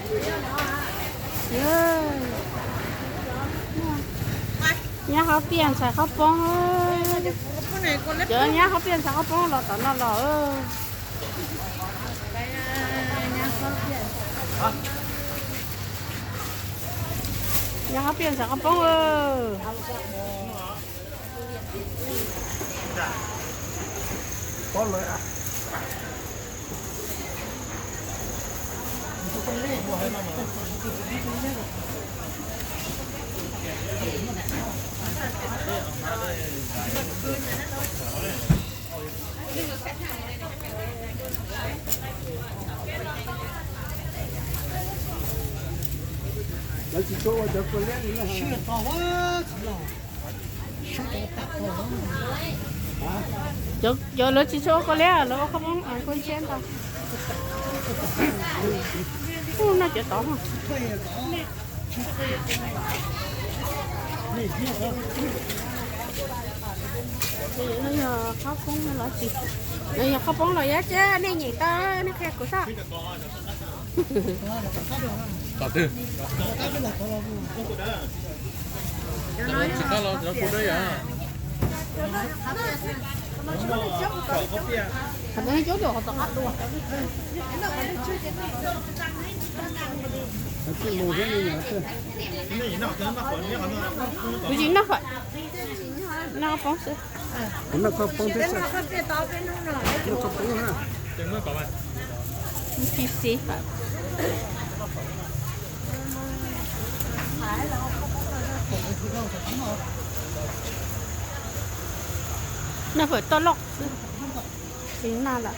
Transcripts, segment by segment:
Nyab Qhov Piaj ntxhais Qhov Poob, cov nyab Qhov Piaj ntxhais Qhov Poob los tom no los. Nyab Qhov Piaj ntxhais Qhov Poob. Lawv tsis tshua ua cov kua liab li na. Cov, cov lawv tsis tshua ua kua liab, lawv ua qhob poob kua ntshiab ntau. Ub, noj cov tod. No yog qhob poob los tsis, no yog qhob poob los yog tsis nej nyeem tau nej qhia kuv soj. Qhov no coob dua, qhov tom qab dua. Kuv tsis noj fawm, noj qhob poob xwb. Kuv noj qhob poob thiab xwb. Noj qhob poob na. Tsis xis fawm. Noj fawm toj loj xwb. Tsis noj lawm.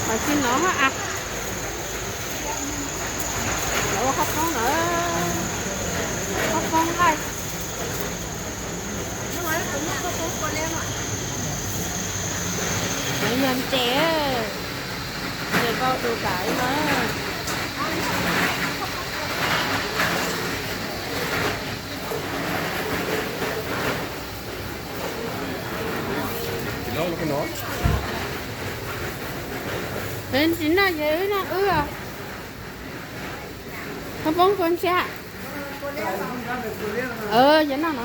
Mas tsis noj a. Lawv ua qhob poob na, qhob poob nqaij. Yog ntses, ntses koj tus kam li no. Tsis noj ces wb noj wb. Qhob poob kua ntshiab. Yog noj no.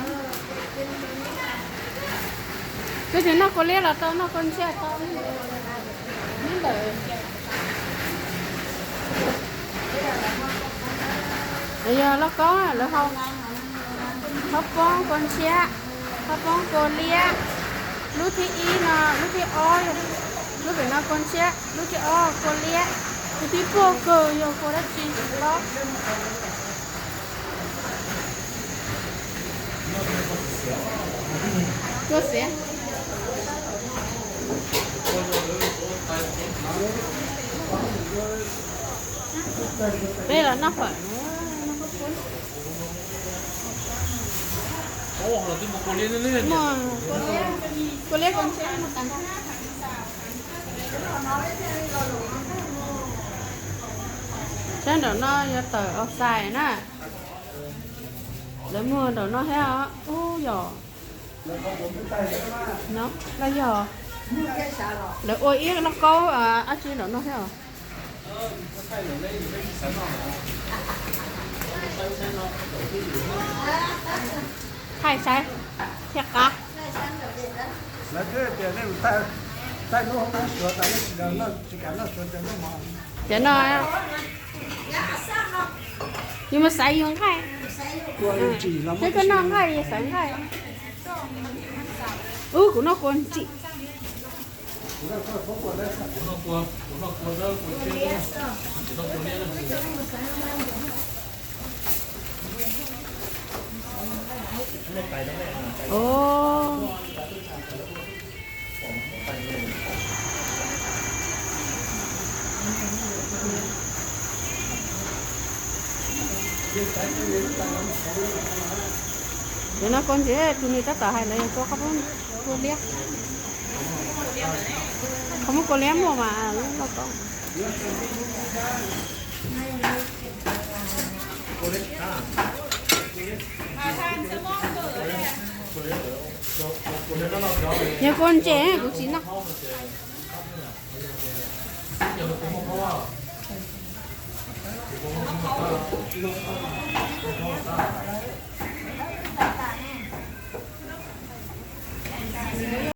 Koj tsis noj kua liab los tau, noj kua ntshiab tau. Nyob ntawm yog lauj kaub lawv hau qhob poob kua ntshiab, qhob poob kua liab. Lub thib ib no, lub thib ob, lub pem no kua ntshiab, lub thib ob kua liab, lub thib puag kawg yog kua dab tsi los. Kua xiav. Peb los noj fawm. Kua liab kua ntshiab mus tag. Sab nraum no yog tawm outside na. Lawv muag nraum no thiab os. Ub yog, no los yog lawv ua ib lauj kaub dab tsi nraum no thiab os. Thaij saib thiaj qab. Cov no yus mus xaiv yus nqaij. Peb koj noj nqaij yus xaiv nqaij. Ub, kuv noj kua ntsim. Cov no kua ntsim, tus nws tab tom hais lawv yog kua qhob poob kua liab. Qhob poob kua liab muaj mas lub lauj kaub. Yog kua ntses kuv tsis noj.